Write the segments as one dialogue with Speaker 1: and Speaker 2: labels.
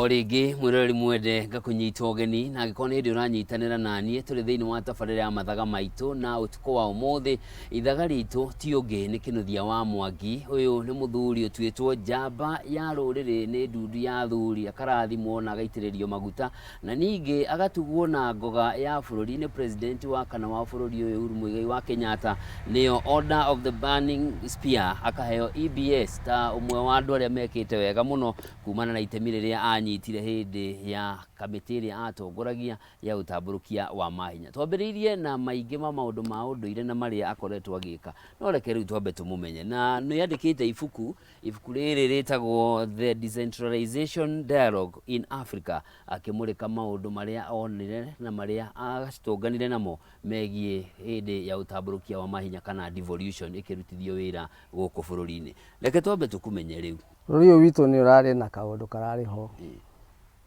Speaker 1: O rĩngĩ mwĩroreri mwende, ngakũnyita ũgeni na angĩkorwo nĩ hĩndĩ ũranyitanĩra naniĩ, tũrĩ thĩinĩ wa tabarĩra ya Mathaga Maitũ, na ũtukũ wa ũmũthĩ ithaga ritũ ti ũngĩ nĩ Kĩnuthia wa Mwangi. Ũyũ nĩ mũthuri ũtuĩtwo njamba ya rũrĩrĩ nĩ ndundu ya athuri, akarathimwo na agaitĩrĩrio maguta, na ningĩ agatugwo na ngoga ya bũrũri nĩ president wa kana wa bũrũri ũyũ Uhuru Muigai wa Kenyatta, nĩyo Order of the Burning Spear, akaheo EBS ta ũmwe wa andũ arĩa mekĩte wega mũno kumana na itemi rĩrĩa anyitire hĩndĩ ya kamĩtĩ ĩrĩa atongoragia ya ũtambũrũkia wa mahinya. Twambĩrĩirie na maingĩ ma maũndũ ma ũndũire na marĩa akoretwo agĩka, no reke rĩu twambe tũmũmenye. Na nĩ andĩkĩte ibuku, ibuku rĩrĩ rĩtagwo The Decentralization Dialogue in Africa, akĩmũrĩka maũndũ marĩa onire na marĩa acitũnganire namo megiĩ hĩndĩ ya ũtambũrũkia wa mahinya kana devolution ĩkĩrutithio wĩra gũkũ bũrũri-inĩ. Reke twambe tũkũmenye rĩu.
Speaker 2: Bũrũri ũyũ witũ nĩ ũrarĩ na kaũndũ kararĩ ho,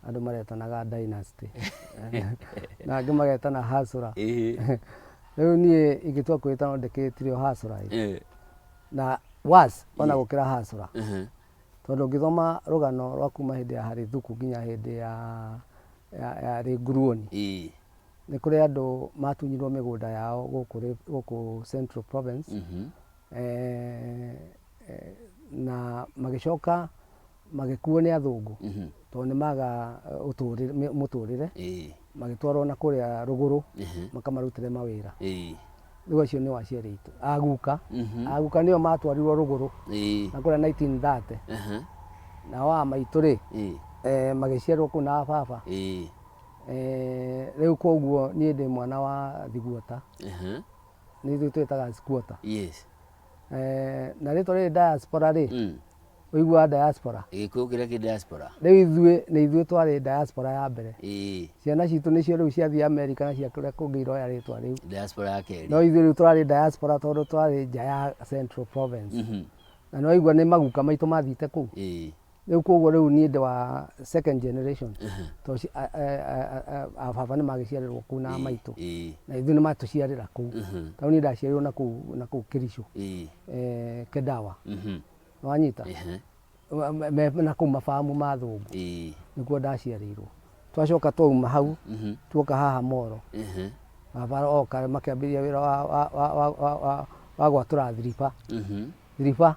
Speaker 2: andũ maretanaga dynasty na angĩ magetana hustler. Rĩu niĩ ingĩtua kwĩta no ndĩkĩtire o hustler ĩ. Na worse ona gũkĩra hustler. Tondũ ũngĩthoma rũgano rwa kuma hĩndĩ ya Harry Thuku nginya hĩndĩ ya Ray Nguruoni, nĩ kũrĩ andũ matunyirwo mĩgũnda yao gũkũ Central Province, na magĩcoka magĩkuo nĩ athũngũ tondũ nĩ maga mũtũrĩre, magĩtwarwo na kũrĩa rũgũrũ makamarutĩre mawĩra. Rĩu acio nĩo aciari aitũ, aguka, aguka nĩo matwarirwo rũgũrũ na kũrĩa 1930. Nao a maitũ rĩ, magĩciarwo kũu na baba. Rĩu koguo niĩ ndĩ mwana wa thiguota, nĩ ithuĩ twĩtaga squatter. Na rĩtwa rĩrĩ diaspora rĩ, ũiguaga diaspora?
Speaker 1: Gĩkũyũ kĩrĩa kĩ diaspora.
Speaker 2: Rĩu ithuĩ nĩ ithuĩ twarĩ diaspora ya mbere. Ciana citũ nĩcio rĩu ciathiĩ America na cia kũrĩa kũngĩ iroya rĩtwa rĩu.
Speaker 1: Diaspora ya kerĩ.
Speaker 2: No ithuĩ rĩu tũrarĩ diaspora tondũ twarĩ nja ya Central Province. Na nĩ waigua nĩ maguka maitũ mathiĩte kũu. Rĩu koguo rĩu niĩ ndĩ wa second generation. Tondũ a baba nĩ magĩciarĩrwo kũu na maitũ. Na ithuĩ nĩ matũciarĩra kũu. Tarĩu niĩ ndaciarirwo na kũu Kericho. Kendawa. Nĩwanyita? Na kũu mabamu ma athũngũ. Nĩkuo ndaciarĩirwo. Twacoka twauma hau, tuoka haha Moro. Baba oka makĩambĩrĩria wĩra wa gwatũra thiriba. Thiriba.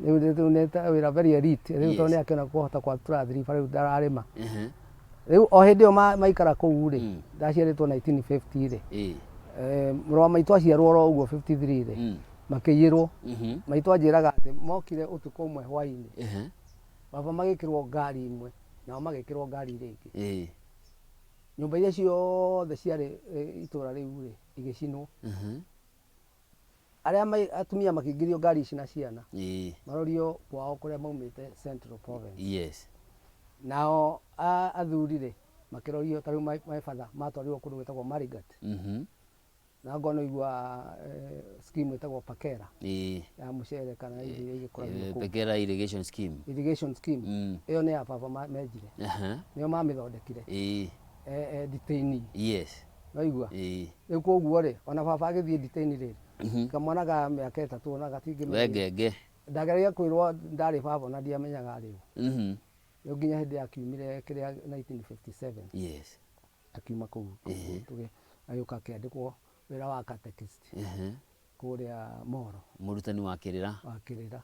Speaker 2: Rĩu nĩ wĩra very elite. Rĩu tondũ nĩ akĩona kũhota gwatũra thiriba rĩu ndararĩma. Rĩu o hĩndĩ ĩyo maikara kũu rĩ, ndaciarĩtwo 1950 rĩ, mũrũ wa maitũ aciarwo oro ũguo 53 rĩ, makĩiyĩrwo. Maitũ anjĩraga atĩ mokire ũtukũ ũmwe hwainĩ, baba magĩkĩrwo ngari ĩmwe, nao magĩkĩrwo ngari ĩrĩa ĩngĩ. Nyũmba iria ciothe ciarĩ itũra rĩu rĩ, igĩcinwo. Arĩa atumia makĩingĩrio ngari ici na ciana, marorio kwao kũrĩa maumĩte Central Province. Nao athuri rĩ, makĩrorio ta rĩu my father matwarirwo kũndũ gwĩtagwo Marigat. Na ngona ũigua scheme ĩtagwo Pakera ya mũcere kana irio iria igĩkũragio kũu.
Speaker 1: Pekera irrigation scheme.
Speaker 2: Irrigation scheme. Ĩyo nĩ ya baba menjire. Nĩo mamĩthondekire. Detainee. Waigua? Rĩu koguo rĩ, ona baba agĩthiĩ detainee rĩ, kamwana ka mĩaka 3 ona gatingĩmenya.
Speaker 1: We ngenge.
Speaker 2: Ndageragia kwĩrwo ndarĩ baba ona ndiamenyaga arĩ ũ. Rĩu nginya hĩndĩ akiumire kĩrĩa 1957. Akiuma kũu, agĩũka akĩandĩkwo wĩra wa catechist kũrĩa Moro.
Speaker 1: Mũrutani wa kĩrĩra.
Speaker 2: Wa kĩrĩra.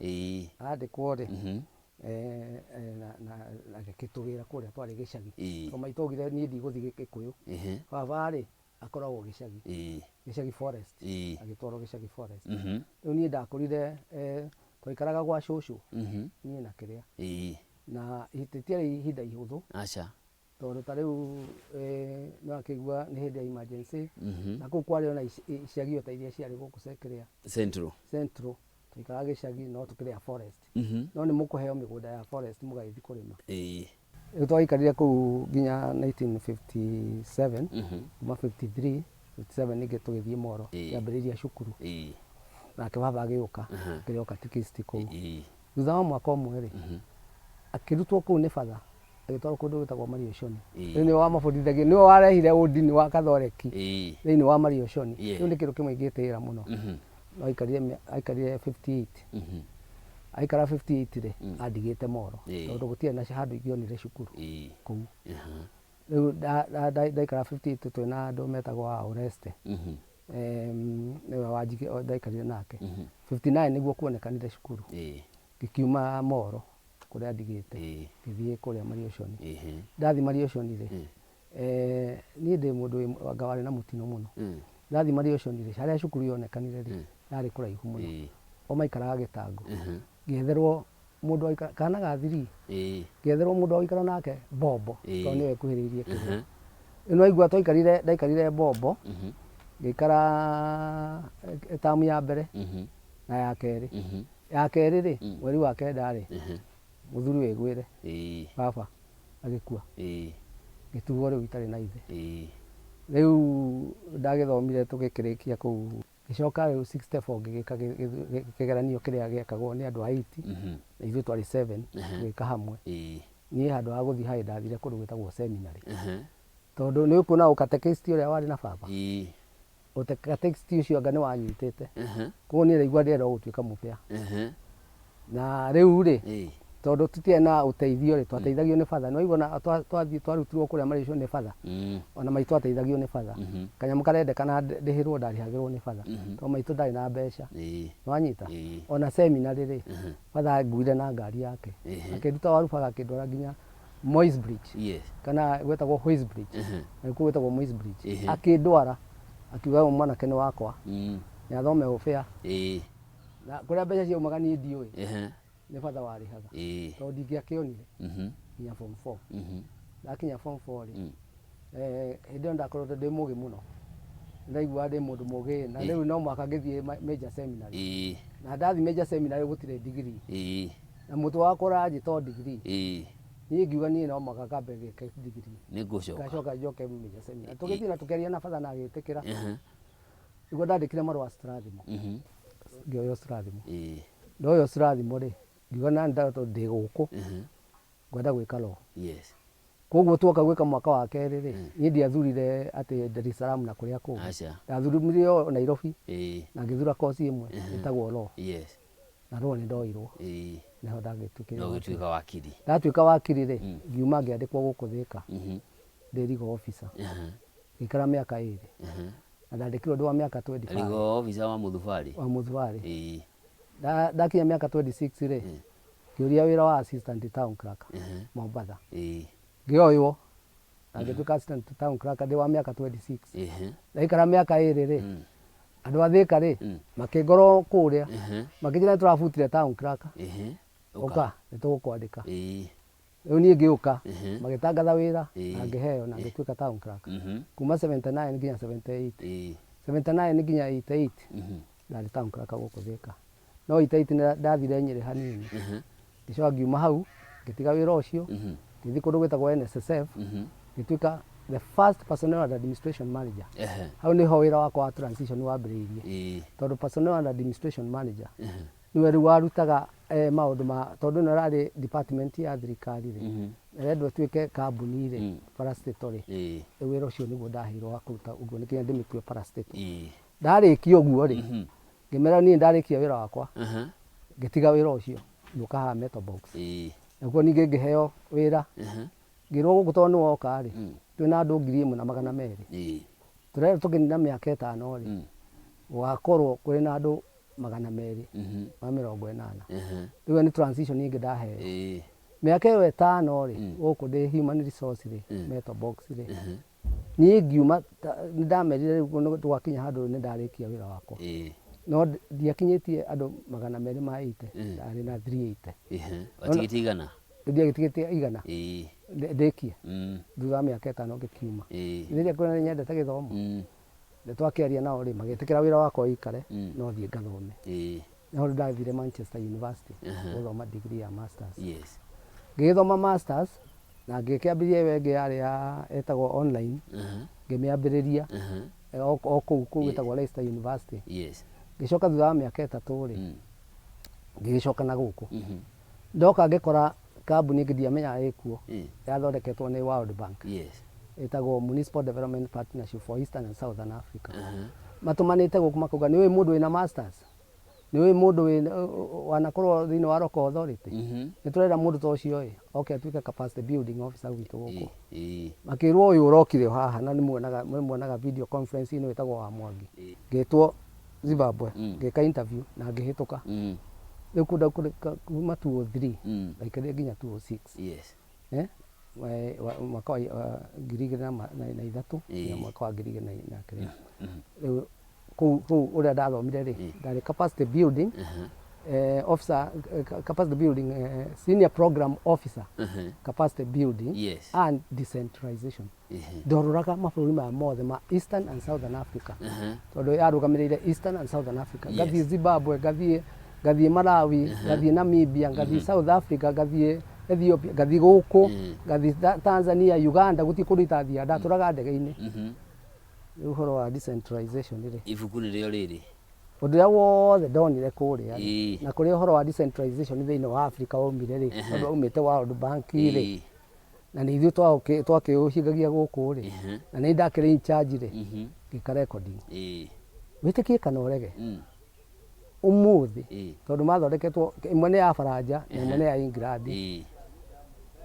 Speaker 2: Andĩkwo rĩ, na agĩkĩtũgĩra kũrĩa twarĩ gĩcagi. Tondũ maitũ augire niĩ ndigũthiĩ Gĩkũyũ. Baba rĩ, akoragwo gĩcagi. Gĩcagi forest. Agĩtwarwo gĩcagi forest. Rĩu niĩ ndakũrire, twaikaraga gwa cũcũ, niĩ na kĩrĩa. Na rĩtiarĩ ihinda ihũthũ.
Speaker 1: Aca.
Speaker 2: Tondũ ta rĩu nĩ wakĩigua nĩ hĩndĩ ya emergency, na kũu kwarĩ ona icagi o ta iria ciarĩ gũkũ kĩrĩa.
Speaker 1: Central.
Speaker 2: Central. Twaikaraga gĩcagi no tũkĩrĩ a forest. No nĩ mũkũheo mĩgũnda ya forest mũgagĩthiĩ kũrĩma. Rĩu twaikarire kũu nginya 1957, kuma 53, 57 ningĩ tũgĩthiĩ Moro, kĩambĩrĩria cukuru. Nake baba agĩũka, akĩrĩ o catechist kũu. Thutha wa mwaka ũmwe rĩ, akĩrutwo kũu nĩ batha, agĩtwarwo kũndũ gwĩtagwo Marioshoni. Rĩu nĩwe wamabundithagia, nĩwe warehire ũndini wa Katholeki thĩinĩ wa Marioshoni. Kĩu nĩ kĩndũ kĩmwe ingĩtĩĩra mũno. No aikarire 58. Aikara 58 rĩ, andigĩte Moro, tondũ gũtirĩ na handũ ingĩonire cukuru kũu. Rĩu ndaikara 58 twĩna andũ metagwo a Oreste. Nĩwe ndaikarire nake. 59 nĩguo kuonekanire cukuru. Ngĩkiuma Moro kũrĩa ndigĩte, ngĩthiĩ kũrĩa Mariũconi. Ndathiĩ Mariũconi rĩ, niĩ ndĩ mũndũ anga warĩ na mũtino mũno. Ndathiĩ Mariũconi rĩ, harĩa cukuru yonekanire rĩ, yarĩ kũraihu mũno. O maikaraga Gĩtangũ. Ngĩetherwo mũndũ wa gũikara, kana ga three, ngĩetherwo mũndũ wa gũikara nake Bombo, tondũ nĩwe ĩkuhĩrĩirie kĩrĩa. Rĩu nĩwaigua twaikarire, ndaikarire Bombo, ngĩikara tamu ya mbere na ya kerĩ. Ya kerĩ rĩ, mweri wa kenda rĩ, mũthuri wĩgwĩre, baba agĩkua. Ngĩtigwo rĩu itarĩ na ithe. Rĩu ndagĩthomire tũgĩkĩrĩkia kũu, ngĩcoka rĩu 64 ngĩgĩka kĩgeranio kĩrĩa gĩekagwo nĩ andũ a 8, na ithuĩ twarĩ 7, tũgĩka hamwe. Niĩ handũ ha gũthiĩ high ndathire kũndũ gwĩtagwo seminary. Tondũ nĩ ũkuona ũkatekĩsti ũrĩa warĩ na baba. Ũkatekĩsti ũcio anga nĩ wanyitĩte. Koguo niĩ ndaigua ndĩrenda o gũtuĩka mũbĩa. Na rĩu rĩ, tondũ tũtiarĩ na ũteithio rĩ, twateithagio nĩ batha. Nĩ waigua ona twathiĩ twarutirwo kũrĩa Malaysia nĩ batha. Ona maitũ ateithagio nĩ batha. Kanyamũ karendekana ndĩhĩrwo ndarĩhagĩrwo nĩ batha. Tondũ maitũ ndarĩ na mbeca. Nĩ wanyita? Ona seminary rĩ, batha anguire na ngari yake. Akĩnduta Warubaga akĩndwara nginya Moi's Bridge. Kana gwetagwo Hoi's Bridge. Na nĩkuo gwetagwo Moi's Bridge. Akĩndwara, akiuga ũyũ mwanake nĩ wakwa. Nĩ athome ũbĩa. Na kũrĩa mbeca ciaumaga niĩ ndiũĩ. Nĩ batha warĩhaga. Tondũ ndingĩakĩonire nginya form 4. Ndakinya form 4 rĩ, hĩndĩ ĩyo ndakoretwo ndĩ mũgĩ mũno. Ndaiguaga ndĩ mũndũ mũgĩ na rĩu no mũhaka ngĩthiĩ major seminary. Na ndathiĩ major seminary gũtirĩ degree. Na mũtwe wakwa ũranjĩta o degree. Niĩ ngiuga niĩ no mũhaka ngambe ngĩke degree.
Speaker 1: Nĩngũcoka.
Speaker 2: Ngacoka njoke major seminary. Tũgĩthiĩ na tũkĩaria na batha na agĩtĩkĩra. Nĩguo ndandĩkire marũa Strathmore. Ngĩoywo Strathmore. Ndoywo Strathmore rĩ, ngiuga na tondũ ndĩ gũkũ, ngwenda gwĩka law. Koguo tuoka gwĩka mwaka wa kerĩ rĩ, niĩ ndiathurire atĩ Dar es Salaam na kũrĩa kũngĩ. Ndathurire o Nairobi na ngĩthura course ĩmwe ĩtagwo law. Na law nĩ ndoirwo. Nĩho ndagĩtuĩkire
Speaker 1: Na ũgĩtuĩka wakiri.
Speaker 2: Ndatuĩka wakiri rĩ, ngiuma ngĩandĩkwo gũkũ Thĩka ndĩ legal officer. Ngĩikara mĩaka ĩrĩ. Na ndandĩkirwo ndĩ wa mĩaka 25.
Speaker 1: Legal officer wa Mũthubarĩ?
Speaker 2: Wa Mũthubarĩ. Ndakinya mĩaka 26 rĩ, ngĩũria wĩra wa assistant town clerk Mombatha. Ngĩoywo na ngĩtuĩka assistant town clerk ndĩ wa mĩaka 26. Ndaikara mĩaka ĩrĩ rĩ, andũ a Thĩka rĩ, makĩngorwo kũrĩa, makĩnjĩra nĩ tũrabutire town clerk, ũka nĩ tũgũkwandĩka. Rĩu niĩ ngĩũka, magĩtangatha wĩra na ngĩheo na ngĩtuĩka town clerk. Kuma 79 nginya 78. 79 nginya 88 ndarĩ town clerk gũkũ Thĩka. No 88 nĩ ndathire Nyĩrĩ hanini. Ngĩcoka ngiuma hau, ngĩtiga wĩra ũcio, ngĩthiĩ kũndũ gwĩtagwo NSSF, ngĩtuĩka the first personnel and administration manager. Hau nĩho wĩra wakwa wa transition wambĩrĩirie. Tondũ personnel and administration manager nĩwe rĩu warutaga maũndũ ma, tondũ ĩno ĩrarĩ department ya thirikari rĩ, ĩrendwo ĩtuĩke kambuni rĩ, parastatal rĩ, rĩu wĩra ũcio nĩguo ndaheirwo wa kũruta ũguo nĩkĩo ndĩmĩtue parastatal. Ndarĩkia ũguo rĩ, ngĩmera niĩ ndarĩkia wĩra wakwa, ngĩtiga wĩra ũcio, ngĩũka haha Metal Box. Nakuo ningĩ ngĩheo wĩra, ngĩrwo gũkũ tondũ nĩwoka rĩ, twĩna andũ 1,200. Tũrerwo tũkĩnina mĩaka ĩtano rĩ, gũgakorwo kũrĩ na andũ 280. Rĩu ĩyo nĩ transition ĩngĩ ndaheo. Mĩaka ĩyo ĩtano rĩ, gũkũ ndĩ human resource rĩ, Metal Box rĩ, niĩ ngiuma, nĩ ndamerire rĩu twakinya handũ nĩ ndarĩkia wĩra wakwa. No ndiakinyĩtie andũ 280, ndarĩ na 380.
Speaker 1: Watigĩtie igana?
Speaker 2: Ndiatigĩtie igana. Ndĩkie. Thutha wa mĩaka ĩtano ngĩkiuma. Rĩrĩa nguona nĩ nyendete gĩthomo, nĩ twakĩaria nao rĩ, magĩtĩkĩra wĩra wakwa ũikare, no thiĩ ngathome. Nĩho ndathire Manchester University gũthoma degree ya masters. Ngĩgĩthoma masters na ngĩkĩambĩrĩria ĩyo ĩngĩ yarĩ ya ĩtagwo online, ngĩmĩambĩrĩria o kũu kũu ĩtagwo Leicester University. Ngĩcoka thutha wa mĩaka ĩtatũ rĩ, ngĩgĩcoka na gũkũ. Ndoka ngĩkora kambuni ĩngĩ ndiamenyaga ĩkuo, yathondeketwo nĩ World Bank. Ĩtagwo Municipal Development Partnership for Eastern and Southern Africa. Matũmanĩte gũkũ makauga nĩ ũĩ mũndũ wĩna masters? Nĩ ũĩ mũndũ wĩ wanakorwo thĩinĩ wa local authority? Nĩ tũrenda mũndũ ta ũcio ĩ, oke atuĩke capacity building officer gwitũ gũkũ. Makĩrwo ũyũ ũrokire haha na nĩ muonaga video conference-inĩ wĩtagwo wa Mwangi. Ngĩtwo Zimbabwe, ngĩka interview na ngĩhĩtũka. Rĩu kũndũ kuma 2003 ndaikarire nginya 2006. Eh? Mwaka wa 2003 nginya mwaka wa ngiri igĩrĩ na kĩrĩa. Rĩu kũu ũrĩa ndathomire rĩ, ndarĩ capacity building officer, capacity building senior program officer, capacity building and decentralization. Ndororaga mabũrũri maya mothe ma Eastern and Southern Africa, tondũ yarũgamĩrĩire Eastern and Southern Africa. Ngathiĩ Zimbabwe, ngathiĩ Malawi, ngathiĩ Namibia, ngathiĩ South Africa, ngathiĩ Ethiopia, ngathiĩ gũkũ, ngathiĩ Tanzania, Uganda, gũtirĩ kũndũ itathiaga, ndatũraga ndege-inĩ. Rĩu ũhoro wa decentralization rĩ,
Speaker 1: Ibuku nĩrĩo rĩrĩ.
Speaker 2: Ũndũ ũrĩa wothe ndonire kũrĩa rĩ, na kũrĩa ũhoro wa decentralization thĩinĩ wa Africa waumire rĩ, tondũ waumĩte World Bank rĩ, na nĩ ithuĩ twakĩũhingagia gũkũ rĩ, na nĩ ndakĩrĩ in charge rĩ, ngĩka recording. Wĩtĩkie kana ũrege, ũmũthĩ, tondũ mathondeketwo, ĩmwe nĩ ya Baranja na ĩmwe nĩ ya England,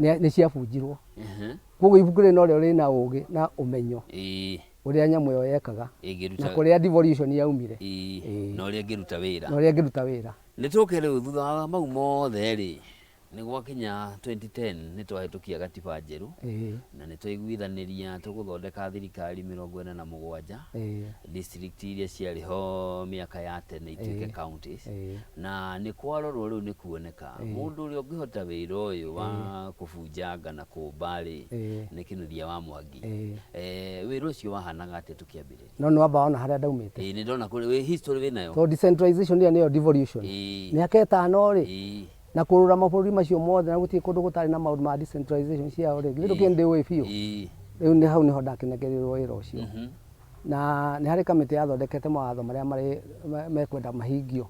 Speaker 2: nĩ ciabunjirwo. Koguo ibuku rĩrĩ norĩo rĩna ũgĩ na ũmenyo ũrĩa nyamũ ĩyo yekaga na kũrĩa devolution yaumire.
Speaker 1: Na ũrĩa ĩngĩruta wĩra.
Speaker 2: Na ũrĩa ĩngĩruta wĩra.
Speaker 1: Nĩ tũke rĩu thutha wa mau mothe rĩ, nĩ gwakinya 2010 nĩ twahĩtũkia gatiba njerũ na nĩ twaiguithanĩria tũgũthondeka thirikari 47, district iria ciarĩ ho mĩaka ya tene ituĩke counties, na nĩ kwarorwo rĩu nĩ kuoneka mũndũ ũrĩa ũngĩhota wĩra ũyũ wa kũbunjanga na kũmba rĩ, nĩ Kĩnuthia wa Mwangi. Wĩra ũcio wahanaga atĩa tũkĩambĩrĩria?
Speaker 2: No nĩ wamba wona harĩa ndaumĩte.
Speaker 1: Ĩĩ, nĩ ndona kũrĩ wĩ history wĩnayo.
Speaker 2: Tondũ decentralization ĩrĩa nĩyo devolution, mĩaka 5 rĩ, na kũrũra mabũrũri macio mothe na gũtirĩ kũndũ gũtarĩ na maũndũ ma decentralization ciao rĩ, githĩ ndũkĩrĩ ndĩũĩ biũ? Rĩu nĩ hau nĩho ndakĩnengerirwo wĩra ũcio. Na nĩ harĩ kamĩtĩ yathondekete mawatho marĩa marĩ mekwenda mahingio.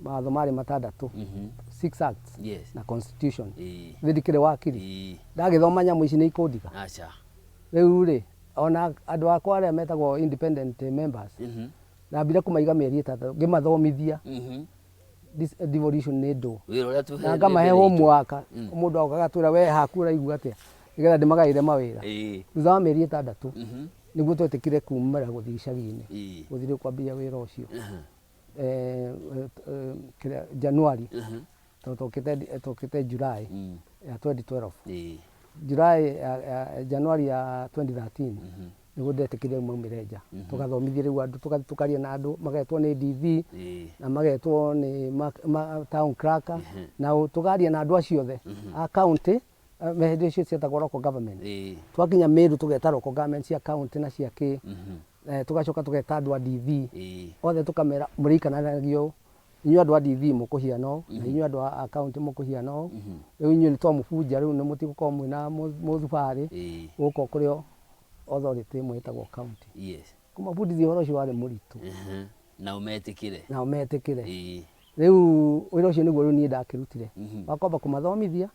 Speaker 2: Mawatho marĩ matandatũ, six acts, na constitution. Githĩ ndikĩrĩ wakiri? Ndagĩthoma nyamũ ici nĩ ikũndiga.
Speaker 1: Aca.
Speaker 2: Rĩu rĩ, ona andũ akwa arĩa metagwo independent members, ndambire kũmaiga mĩeri 6 ngĩmathomithia devolution nĩ ndũ,
Speaker 1: Wĩra ũrĩa tũhe
Speaker 2: na ngamahe homework. Mũndũ agoka agatwĩra, "We haku ũraigua atĩa?" nĩgetha ndĩmagaĩre mawĩra. Thutha wa mĩeri 6 nĩguo twetĩkire kumĩra gũthiĩ icagi-inĩ, gũthiĩ rĩu kwambĩrĩria wĩra ũcio. Kĩrĩa January, tondũ tũkĩte July ya 2012, July ya January ya 2013 nĩguo ndetĩkire maumĩre nja tũgathomithie rĩu andũ, tũgathiĩ tũkaria na andũ magetwo nĩ DV na magetwo nĩ town clerk, na tũkaria na andũ acio othe a county, me hĩndĩ icio cietagwo local government. Twakinya Meru tũgeta local government cia county na cia kĩ, tũgacoka tũgeta andũ a DV othe, tũkamera mũrĩikaranagia ũũ, inyuĩ andũ a DV mũkũhiana ũũ, na inyuĩ andũ a county mũkũhiana ũũ. Rĩu inyuĩ nĩ twamũbunja, rĩu nĩ mũtigũkorwo mwĩna mũthubarĩ, gũkũ kũrĩ authority ĩmwe ĩtagwo county. Kũmabundithia ũhoro ũcio warĩ mũritũ.
Speaker 1: Na ũmetĩkĩre.
Speaker 2: Nao metĩkĩre. Rĩu wĩra ũcio nĩguo rĩu niĩ ndakĩrutire, wa kwamba kũmathomithia,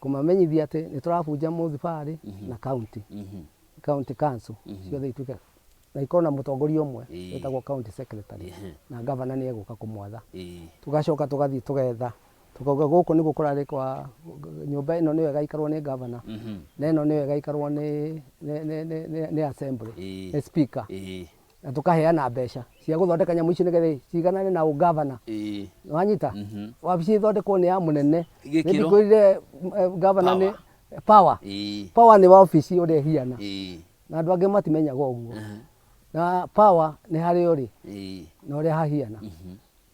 Speaker 2: kũmamenyithia atĩ nĩ tũrabunja mũthubarĩ na county, county council ciothe ituĩke na ikorwo na mũtongoria ũmwe wĩtagwo county secretary, na governor nĩ egũka kũmwatha. Tũgacoka tũgathiĩ tũgetha, tũkauga gũkũ nĩguo kũrarĩ kwa nyũmba ĩno nĩyo ĩgaikarwo nĩ governor, na ĩno nĩyo ĩgaikarwo nĩ assembly, nĩ speaker, na tũkaheana mbeca cia gũthondeka nyamũ icio nĩgetha ciganane na ũgavana. Wanyita, wabici ĩthondekwo nĩ ya mũnene.
Speaker 1: Gĩkĩro.
Speaker 2: Nĩndikwĩrire governor nĩ power. Power nĩ wabici ũrĩa ĩhiana, na andũ angĩ matimenyaga ũguo. Na power nĩ harĩa ũrĩ na ũrĩa hahiana,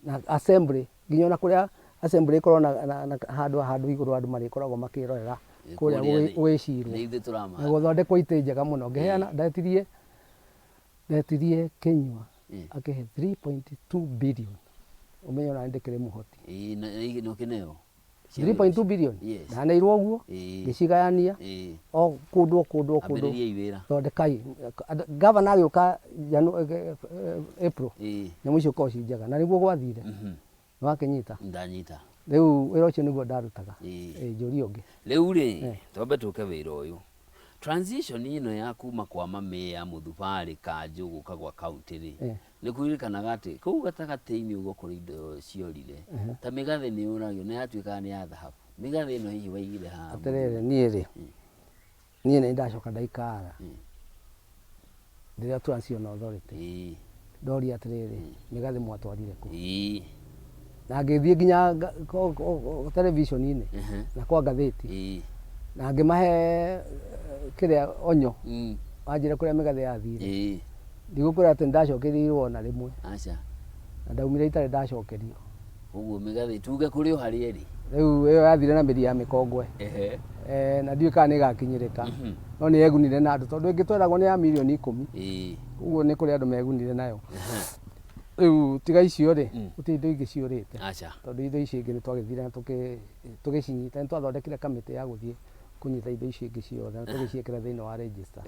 Speaker 2: na assembly nginya ona kũrĩa assembly ĩkorwo na handũ igũrũ andũ marĩkoragwo makĩrorera kũrĩa
Speaker 1: Kũrĩa thĩ.
Speaker 2: gwĩcirwo.
Speaker 1: Nĩ ithuĩ
Speaker 2: Na
Speaker 1: tũramatha.
Speaker 2: Gũthondekwo itĩ njega mũno. Ngĩheana, ndetirie Kinyua akĩhe 3.2 billion, ũmenye ona ndĩkĩrĩ mũhoti.
Speaker 1: Na ũkĩneo
Speaker 2: 3.2 billion. Ndaneirwo ũguo, ngĩcigayania o kũndũ o kũndũ o kũndũ.
Speaker 1: Ambĩrĩriai wĩra.
Speaker 2: Thondekai. Gavana agĩũka April, nyamũ icio korwo ci njega, na nĩguo gwathire. Nĩwakĩnyita?
Speaker 1: Ndanyita.
Speaker 2: Rĩu wĩra ũcio nĩguo ndarutaga. Njũria ũngĩ.
Speaker 1: Rĩu rĩ, twambe tũke wĩra ũyũ, transition ĩno ya kuma kwa mamĩya mũthubarĩ kanjũ gũka gwa county rĩ, Nĩ kũririkanaga atĩ kũu gatagatĩ-inĩ ũguo kũrĩ indo ciorire ta mĩgathĩ nĩ yũragio na yatuĩkaga nĩ ya thahabu. Mĩgathĩ ĩno hihi waigire haha?
Speaker 2: Atĩrĩrĩ, niĩ rĩ, niĩ nĩ ndacoka ndaikara rĩrĩa Transition Authority, ndoria atĩrĩrĩ, mĩgathĩ mwatwarire kũ? Na ngĩthiĩ nginya television-inĩ na kwa ngathĩti, na ngĩmahe kĩrĩa onyo, wanjĩre kũrĩa mĩgathĩ yathire. Ndigũkwĩra atĩ nĩndacokeirio ona rĩmwe.
Speaker 1: Aca.
Speaker 2: Na ndaumire itarĩ ndacokerio.
Speaker 1: Ũguo mĩgathĩ tuge kũrĩ o harĩa ĩrĩ.
Speaker 2: Rĩu ĩyo yathire na mĩri ya mĩkongwe. Na ndiũĩ kana nĩ ĩgakinyĩrĩka. No nĩ yegunire na andũ tondũ ĩngĩ tweragwo nĩ ya mirioni 10. Ũguo nĩ kũrĩ andũ megunire nayo. Rĩu tiga icio rĩ, gũtirĩ indo ingĩ ciũrĩte.
Speaker 1: Aca.
Speaker 2: Tondũ indo icio ingĩ nĩ twagĩthire na tũgĩcinyita, nĩ twathondekire kamĩtĩ ya gũthiĩ kũnyita indo icio ingĩ ciothe na tũgĩciĩkĩra thĩinĩ wa register.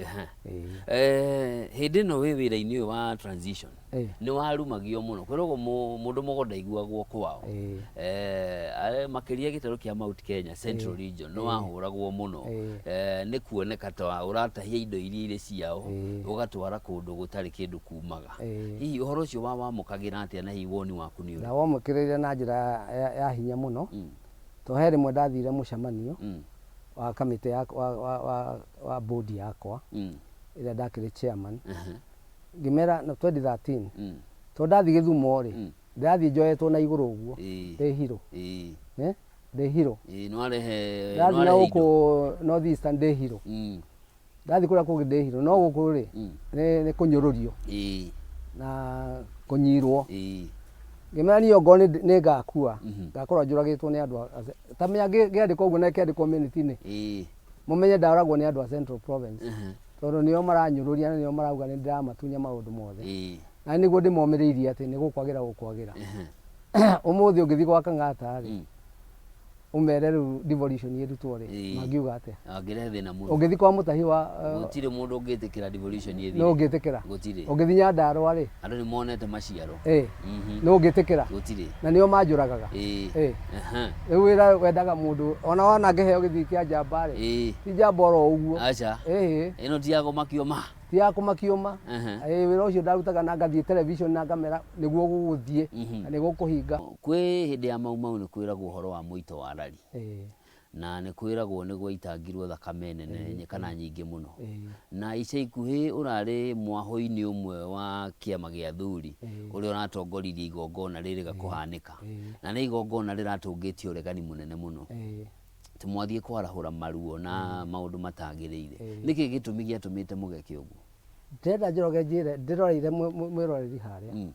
Speaker 1: Ĩĩ. Hĩndĩ ĩno wĩ wĩra-inĩ ũyũ wa transition, nĩ warumagio mũno, kwĩragwo mũndũ mũgo ndaiguagwo kwao. Makĩria gĩtarũ kĩa Mount Kenya Central Region nĩ wahũragwo mũno, nĩ kuoneka ta ũratahia indo iria irĩ ciao ũgatwara kũndũ gũtarĩ kĩndũ kumaga. Hihi ũhoro ũcio wawamũkagĩra atĩa na hihi woni waku nĩ ũrĩkũ?
Speaker 2: Ndawamũkĩrire na njĩra ya hinya mũno, tondũ he rĩmwe ndathire mũcemanio wa kamĩtĩ ya wa board yakwa ĩrĩa ndakĩrĩ chairman, ngĩmera no 2013, tondũ ndathiĩ Gĩthumo rĩ, ndĩrathiĩ njoetwo na igũrũ ũguo, ndĩ hero. Ndĩ hero.
Speaker 1: Nĩwarehe
Speaker 2: Ndathiĩ na gũkũ North Eastern ndĩ hero. Ndathiĩ kũrĩa kũngĩ ndĩ hero, no gũkũ rĩ, nĩ kũnyũrũrio na kũnyirwo. Ngĩmera niĩ ongorwo nĩ ngakua, ngakorwo njũragĩtwo nĩ andũ a, ta menya ngĩandĩkwo ũguo na ĩkĩandĩkwo minute-inĩ, mũmenye ndoragwo nĩ andũ a Central Province, tondũ nĩo maranyũrũria na nĩo marauga nĩ ndĩramatunya maũndũ mothe. Na nĩguo ndĩmomĩrĩirie atĩ nĩ gũkwagĩra gũkwagĩra. Ũmũthĩ ũngĩthiĩ gwa Kang'ata rĩ, ũmere rĩu devolution ĩrutwo rĩ, mangiuga atĩa?
Speaker 1: Angĩrehe thĩna mũno.
Speaker 2: Ũngĩthiĩ kwa Mũtahi wa
Speaker 1: Gũtirĩ mũndũ ũngĩtĩkĩra devolution ĩthire.
Speaker 2: Nũ ũngĩtĩkĩra?
Speaker 1: Gũtirĩ.
Speaker 2: Ũngĩthiĩ Nyandarua rĩ?
Speaker 1: Andũ nĩ monete maciaro.
Speaker 2: Nũ ũngĩtĩkĩra?
Speaker 1: Gũtirĩ.
Speaker 2: Na nĩo manjũragaga. Rĩu wĩra wendaga mũndũ, ona wona ngĩheo gĩthii kĩa njamba rĩ, ti njamba oro ũguo.
Speaker 1: Aca. Ĩno ti ya kũmakio ma.
Speaker 2: Ti ya kũmakio ma. Wĩra ũcio ndarutaga na ngathiĩ television na ngamera nĩguo gũgũthiĩ na nĩgũkũhinga.
Speaker 1: Kwĩ hĩndĩ ya Mau Mau nĩ kwĩragwo ũhoro wa mũito wa rari. Na nĩ kwĩragwo nĩ gwaitangirwo thakame nene kana nyingĩ mũno. Na ica ikuhĩ ũrarĩ mwahũ-inĩ ũmwe wa kĩama gĩa athuri ũrĩa ũratongoririe igongona rĩrĩga kũhanĩka. Na nĩ igongona rĩratũngĩtie ũregani mũnene mũno. Atĩ mwathiĩ kwarahũra maruo na maũndũ matagĩrĩire. Nĩkĩ gĩtũmi gĩatũmĩte mũgeke ũguo?
Speaker 2: Ndĩrenda njoroge njĩre ndĩroreire mwĩroreri harĩa.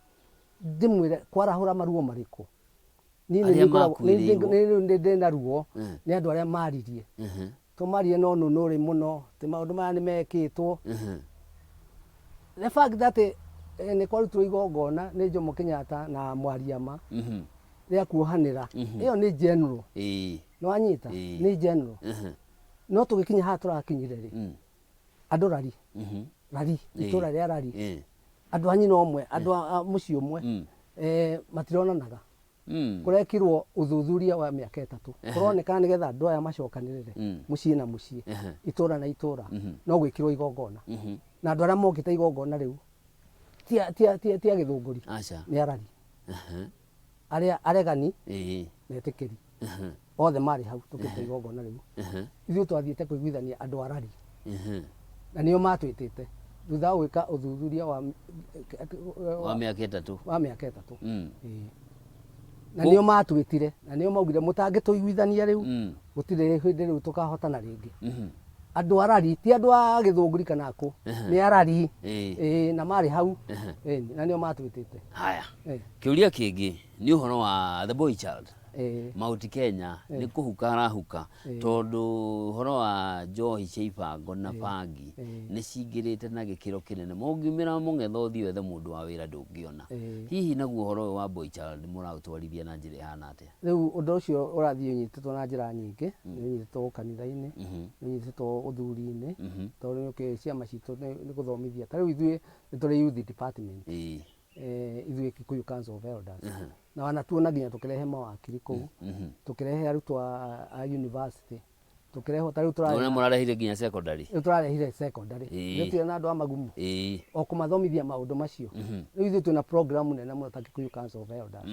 Speaker 2: Ndĩmwĩre kwarahũra maruo marĩkũ? Niĩ nĩ
Speaker 1: Arĩa
Speaker 2: ngoragwo,
Speaker 1: makuĩrĩirwo.
Speaker 2: nĩ rĩu nĩ ndĩna ruo nĩ andũ arĩa maririe. Tũmaririe na ũnũnũrĩ mũno, atĩ maũndũ maya nĩ mekĩtwo. The fact that nĩ kwarutirwo igongona nĩ Jomo Kenyatta na Mwariama rĩa kuohanĩra, ĩyo nĩ general. Nĩ wanyita? Nĩ general. No tũgĩkinya haha tũrakinyire rĩ, andũ rari, rari, itũra rĩa rari, andũ a nyina ũmwe, andũ a mũciĩ ũmwe, matironanaga. Kũrekirwo ũthuthuria wa mĩaka 3. Kũronekana nĩgetha andũ aya macokanĩrĩre, mũciĩ na mũciĩ, itũra na itũra, no gwĩkirwo igongona. Na andũ arĩa mokĩte igongona rĩu, ti a Gĩthũngũri, nĩ arari. Arĩa aregani, na etĩkĩri. Othe marĩ hau tũkĩte igongona rĩu. Ithuĩ twathiĩte kũiguithania andũ a rari. Na nĩo matwĩtĩte. Thutha wa gwĩka ũthuthuria wa
Speaker 1: Wa mĩaka 3.
Speaker 2: Wa mĩaka 3. Na nĩo matwĩtire, na nĩo maugire mũtangĩtũiguithania rĩu, gũtirĩ hĩndĩ rĩu tũkahotana rĩngĩ. Andũ a rari, ti andũ a Gĩthũngũri kana kũ, nĩ arari. Na marĩ hau. Na nĩo matwĩtĩte.
Speaker 1: Haya. Kĩũria kĩngĩ nĩ ũhoro wa the boy child. Mount Kenya nĩ kũhuka arahuka tondũ ũhoro wa njohi cia ibango na bangi nĩ cingĩrĩte na gĩkĩro kĩnene. Mũngiumĩra mũng'etho ũthiĩ wethe mũndũ wa wĩra ndũngĩona. Hihi naguo ũhoro ũyũ wa boy child mũraũtwarithia na njĩra ĩhana atĩa?
Speaker 2: Rĩu ũndũ ũcio ũrathiĩ ũnyitĩtwo na njĩra nyingĩ, nĩ ũnyitĩtwo kanitha-inĩ, nĩ ũnyitĩtwo ũthuri-inĩ, tondũ nĩ ũkĩũĩ ciama citũ nĩ gũthomithia. Ta rĩu ithuĩ nĩ tũrĩ youth department. Ithuĩ Kikuyu Council of Elders. Na wanatuona nginya tũkĩrehe mawakiri kũu, tũkĩrehe arutwo a university, Tũkĩrehwo ta rĩu tũrarĩ
Speaker 1: Nĩ mũrarehire nginya secondary.
Speaker 2: Rĩu tũrarehire secondary. Rĩu tũrĩ na andũ a magumu o kũmathomithia maũndũ macio. Rĩu ithuĩ twĩna program nene mũno ta Kikuyu Council of Elders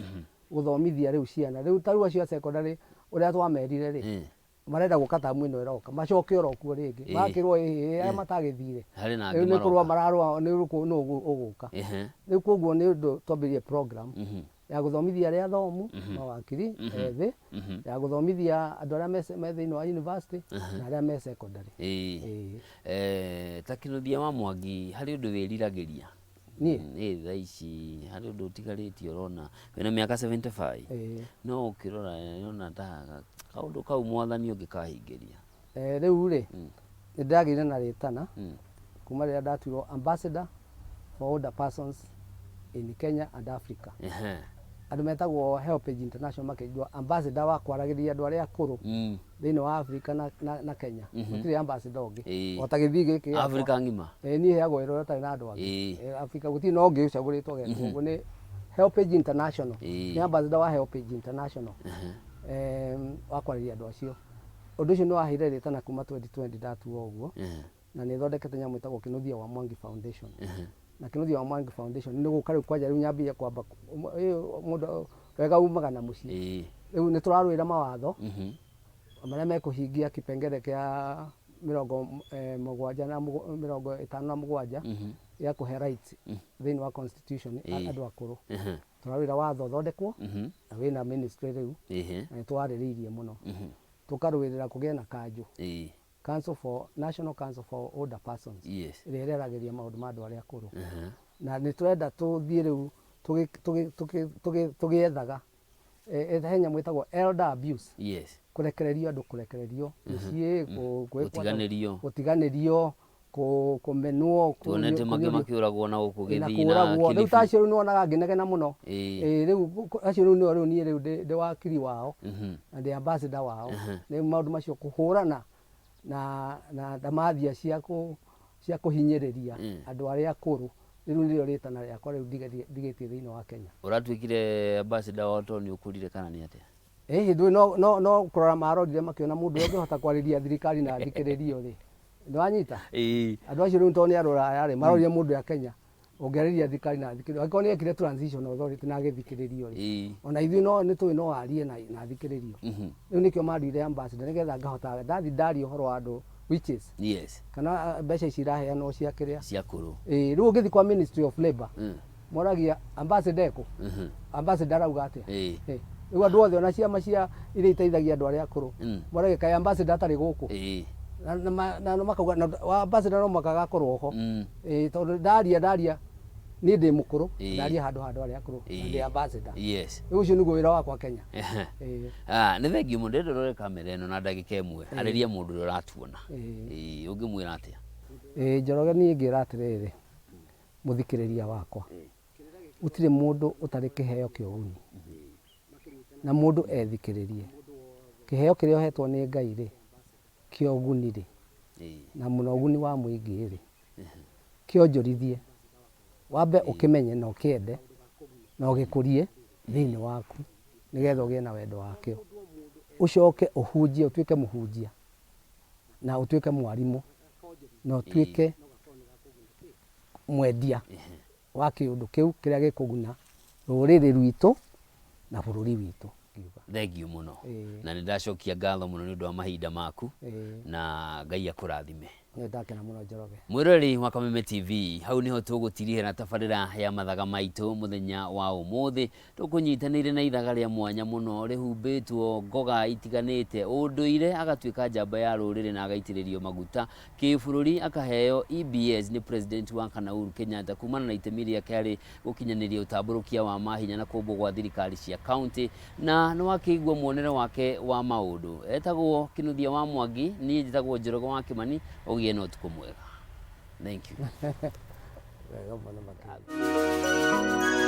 Speaker 2: gũthomithia rĩu ciana. Rĩu ta rĩu acio a secondary ũrĩa twamerire rĩ, marenda gũka tamu ĩno ĩroka macoke oro kuo rĩngĩ, magakĩrwo ĩhĩ arĩa matagĩthire
Speaker 1: Harĩ na
Speaker 2: rĩu
Speaker 1: angĩ
Speaker 2: nĩ kũrũa
Speaker 1: maroka.
Speaker 2: Mararũa nĩ nũ ũgũka. Rĩu koguo nĩ ũndũ twambĩrĩrie program ya gũthomithia arĩa athomu, mawakiri ethĩ, ya gũthomithia andũ arĩa me thĩinĩ wa university na arĩa me secondary. Ĩĩ.
Speaker 1: Ta Kĩnuthia wa Mwangi, harĩ ũndũ wĩriragĩria?
Speaker 2: Niĩ?
Speaker 1: Ĩĩ, thaa ici harĩ ũndũ ũtigarĩtie ũrona wĩna mĩaka 75?
Speaker 2: Ĩĩ.
Speaker 1: No ũkĩrora ũrona ta kaũndũ kau mwathani ũngĩkahingĩria.
Speaker 2: Rĩu rĩ, nĩ ndagĩire na rĩtana kuma rĩrĩa ndatuirwo ambassador for older persons in Kenya and Africa. Andũ metagwo Helpage International makĩnjua ambassador wa kwaragĩria andũ arĩa akũrũ thĩinĩ wa Africa na Kenya. Gũtirĩ ambassador ũngĩ. O ta gĩthii gĩkĩ gĩakwa.
Speaker 1: Africa ng'ima.
Speaker 2: Ĩĩ, niĩ heagwo wĩra ũrĩa ũtarĩ na andũ angĩ. Africa gũtirĩ na ũngĩ ũcagũrĩtwo getwo ũguo, nĩ Helpage International. Nĩ ambassador wa Helpage International. Wa kwarĩria andũ acio. Ũndũ ũcio nĩ waheire rĩtana kuma 2020 ndatuo ũguo. Na nĩ thondekete nyamũ ĩtagwo Kĩnuthia wa Mwangi Foundation. Na Kĩnuthia wa Mwangi Foundation nĩ gũka rĩu kwanja rĩu nyambie kwamba mũndũ wega umaga na mũciĩ. Rĩu nĩ tũrarũĩra mawatho marĩa mekũhingia kipengele kĩa 70 na 57 gĩa kũhe rights thĩinĩ wa constitution andũ akũrũ. Tũrarũĩra watho ũthondekwo na wĩna ministry rĩu na nĩ twarĩrĩirie mũno. Tũkarũĩrĩra kũgĩe na kanjũ. Council for National Council for Older Persons ĩrĩa ĩraragĩria maũndũ ma andũ arĩa akũrũ. Na nĩ tũrenda tũthiĩ rĩu tũgĩethaga he nyamũ ĩtagwo elder abuse. Kũrekererio andũ, kũrekererio mĩciĩ, gwĩkwo atĩa,
Speaker 1: Gũtiganĩrio.
Speaker 2: Gũtiganĩrio, kũmenwo,
Speaker 1: Tuonete mangĩ makĩũragwo na gũkũ
Speaker 2: na
Speaker 1: Gĩthii na
Speaker 2: kũragwo. Rĩu ta
Speaker 1: Kilifi.
Speaker 2: acio rĩu nĩwonaga ngĩnegena mũno. Ĩĩ, rĩu acio rĩu nĩo rĩu niĩ rĩu ndĩ wakiri wao na ndĩ ambassador wao. Rĩu maũndũ macio kũhũrana na ndamathia cia kũhinyĩrĩria andũ arĩa akũrũ, rĩu nĩrĩo rĩtana rĩakwa rĩu ndigĩtie thĩinĩ wa Kenya.
Speaker 1: Ũratuĩkire ambassador wao tondũ nĩ ũkũrire kana nĩ atĩa?
Speaker 2: Ĩĩ, ndũĩ no kũrora marorire makĩona mũndũ ũrĩa ũngĩhota kwarĩria thirikari na athikĩrĩrio rĩ. Nĩwanyita?
Speaker 1: Ĩĩ.
Speaker 2: Andũ acio rĩu tondũ nĩ a rũraya rĩ, marorire mũndũ ya Kenya ũngĩarĩria thirikari na athikĩrĩrio. Angĩkorwo nĩ ekire transition authority na agĩthikĩrĩrio rĩ, ona ithuĩ no nĩ tũĩ no arie na athikĩrĩrio. Rĩu nĩkĩo manduire ambassador nĩgetha ngahota ndathiĩ ndaria ũhoro wa andũ witches kana mbeca ici iraheanwo cia kĩrĩa
Speaker 1: cia kũrũ.
Speaker 2: Ĩĩ, rĩu ũngĩthiĩ kwa Ministry of Labour moragia ambassador ekũ? Ambassador arauga atĩa? Ĩĩ. Rĩu andũ othe ona ciama cia iria iteithagia andũ arĩa akũrũ moragia kaĩ ambassador atarĩ gũkũ? Na makauga na ambassador no mũhaka agakorwo ho. Ĩĩ, tondũ ndaria niĩ ndĩ mũkũrũ, ndaria handũ ha andũ arĩa akũrũ na ndĩ ambassador. Rĩu ũcio nĩguo wĩra wakwa Kenya. Ĩĩ.
Speaker 1: Ah, nĩ thengiũ mũno. Ndĩrenda ũrore kamera ĩno na ndagĩka ĩmwe arĩria mũndũ ũrĩa ũratuona. Ĩĩ, ũngĩmwĩra atĩa?
Speaker 2: Ĩĩ, Njoroge, niĩ ngĩra atĩrĩrĩ mũthikĩrĩria wakwa, gũtirĩ mũndũ ũtarĩ kĩheo kĩa ũguni, na mũndũ ethikĩrĩrie kĩheo kĩrĩa ũhetwo nĩ Ngai rĩ, kĩa ũguni rĩ, na mũno ũguni wa mũingĩ rĩ, kĩonjorithie, wambe ũkĩmenye na ũkĩende na ũgĩkũrie thĩinĩ waku nĩgetha ũgĩe na wendo wakĩo, ũcoke ũhunjie, ũtuĩke mũhunjia na ũtuĩke mwarimũ na ũtuĩke mwendia wa kĩũndũ kĩu kĩrĩa gĩkũguna rũrĩrĩ rwitũ na bũrũri witũ.
Speaker 1: Thengiũ mũno. Na nĩ ndacokia ngatho mũno nĩ ũndũ wa mahinda maku na Ngai akũrathime.
Speaker 2: Nĩ ndakena mũno, Njoroge.
Speaker 1: Mwĩroreri wa Kameme TV, hau nĩho tũgũtirihĩra tabarĩra ya mathaga maitũ mũthenya wa ũmũthĩ. Tũkũnyitanĩire na ithaga rĩa mwanya mũno rĩhumbĩtwo ngoga itiganĩte, ũndũire agatuĩka njamba ya rũrĩrĩ na agaitĩrĩrio maguta kĩbũrũri, akaheo EBS nĩ President wa kana Uhuru Kenyatta kumana na itemi rĩake harĩ gũkinyanĩria ũtambũrũkia wa mahinya na kũmbwo gwa thirikari cia county, na nĩwakĩigua muonere wake wa maũndũ. Etagwo Kĩnuthia wa Mwangi, niĩ njĩtagwo Njoroge wa Kĩmani. Ũgĩe na ũtukũ mwega. Thank you.
Speaker 2: Wega mũno makĩria.